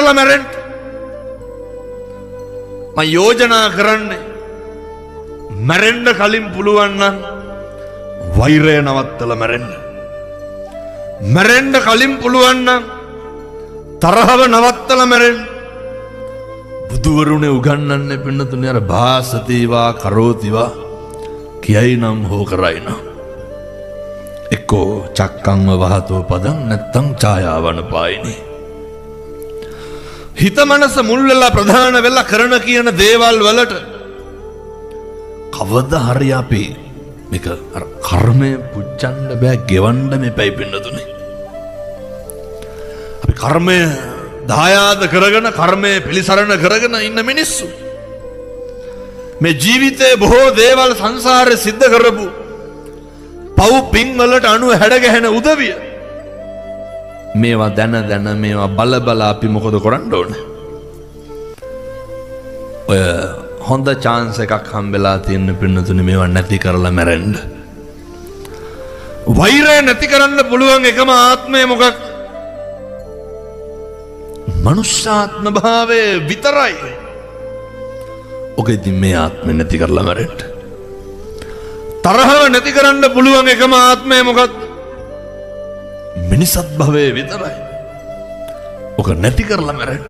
කරලා මැරෙන්න. මම යෝජනා කරන්නේ මැරෙන්න කලින් පුළුවන් නම් වෛරය නවත්තලා මැරෙන්න. මැරෙන්න කලින් පුළුවන් නම් තරහව නවත්තලා මැරෙන්න. බුදුවරුනේ උගන්වන්නේ පින්නතුනේ අර භාසතිවා කරෝතිවා කියයි නම් හෝ කරයි නම්. එක්කෝ චක්කංව වහතෝ පදං නැත්තං ඡායාවන පායිනි. හිත මනස මුල් වෙලා ප්‍රධාන වෙලා කරන කියන දේවල් වලට කවදා හරි අපි මේක අර කර්මය පුච්චන්න බෑ, ගෙවන්න මෙපයි පින්නතුනේ. අපි කර්මය දායාද කරගෙන කර්මය පිළිසරණ කරගෙන ඉන්න මිනිස්සු. මේ ජීවිතේ බොහෝ දේවල් සංසාරේ සිද්ධ කරපු පව් පින් වලට අනුව හැඩ ගැහෙන උදවිය. මේවා දැන දැන මේවා බල බල අපි මොකද කරන්න ඕනේ? ඔය හොඳ චාන්ස් එකක් හම්බෙලා තියෙන පින්නතුනේ මේවා නැති කරලා මැරෙන්න. වෛරය නැති කරන්න පුළුවන් එකම ආත්මය මොකක්ද? මනුෂ්‍යාත්ම භාවය විතරයි. ඔක ඉතින් මේ ආත්මය නැති කරලා මැරෙන්න. තරහව නැති කරන්න පුළුවන් එකම ආත්මය මොකක්ද? මිනිසත් භවය විතරයි. ඔක නැති කරලා මැරෙන්න.